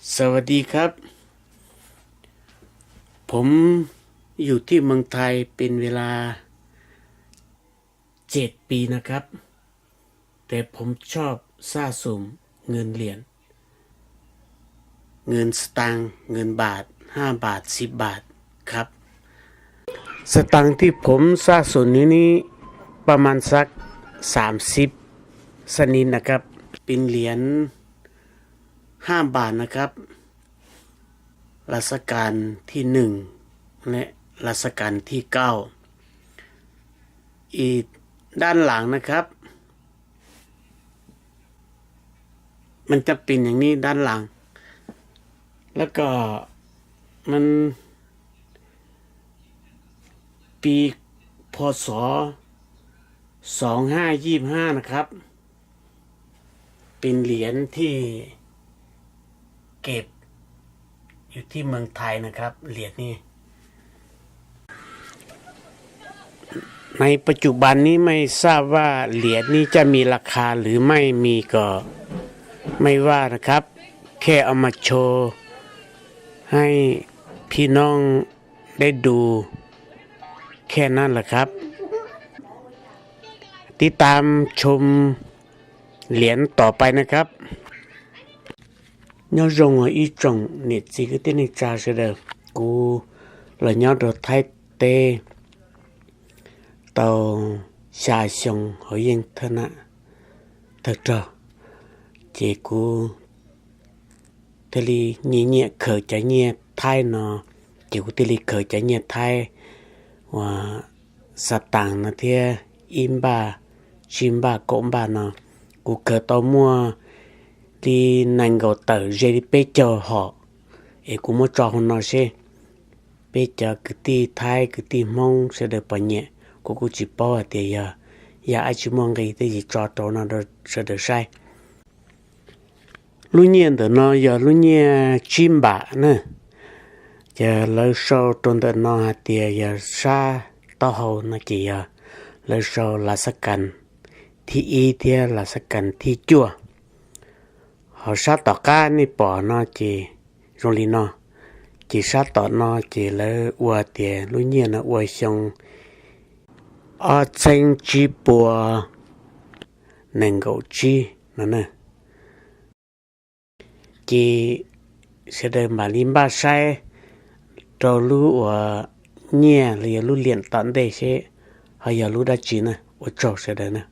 สวัสดีครับ ผมอยู่ที่เมืองไทยเป็นเวลาเจ็ดปีนะครับ แต่ผมชอบสะสมเงินเหรียญ เงินสตางค์ เงินบาท ห้าบาท สิบบาทครับ สตางค์ที่ผมสะสมอยู่นี้ประมาณสักสามสิบชนิดนะครับ เป็นเหรียญห้าบาทนะครับ รัชกาลที่หนึ่งและรัชกาลที่เก้า อีกด้านหลังนะครับ มันจะเป็นอย่างนี้ด้านหลัง แล้วก็มัน ปี พ.ศ. สองห้ายี่สิบห้านะครับ เป็นเหรียญที่เก็บอยู่ที่เมืองไทยนะครับ เหรียญนี้ ในปัจจุบันนี้ไม่ทราบว่าเหรียญนี้จะมีราคาหรือไม่มีก็ไม่ว่านะครับ แค่เอามาโชว์ให้พี่น้องได้ดูแค่นั้นแหละครับ ติดตามชมเหรียญต่อไปนะครับ Nyob zoo ib tsoom niam txiv kwv tij neej tsa sawv daws, kuv los nyob rau Thaib teb tau xya xyoo hauv yeej thawj na, thawj rog, ces kuv thiaj li nyiam nyiam khaws cov nyiaj Thaib no, ces kuv thiaj li khaws cov nyiaj Thaib uas xa tas no thiab ib npaj, tsib npaj, kaum npaj no, kuv khaws tau muaj li nees nkaum tawm ze li peb caug hom, es kuv muab tso hauv no seb peb cov kwv tij Thaib kwv tij Hmoob sawv daws puas nyiam. Kuv kuj tsis paub hais tias yog, yog dab tsi muaj nqi thiaj tsis tso rau no rau sawv daws saib. Lub nyiaj ntawm no yog lub nyiaj tsib npam na, ces lawv sau rau ntawm no hais tias yog sab taub hau no ces yog lawv sau las xab kas thib ib thiab las xab kas thib cuaj. Ho sab tom qab nej pom no ces zoo li no, ces sab tom no ces lawv ua tias lub nyiaj no ua xyoo ob txheeb tsib puas nees nkaum tsib no na. Ces sawv daws mam li npaj saib rau lub uas nyiaj los yog lub liam tom ntej seb ho yog lub dab tsi na. Ua tsaug sawv daws na.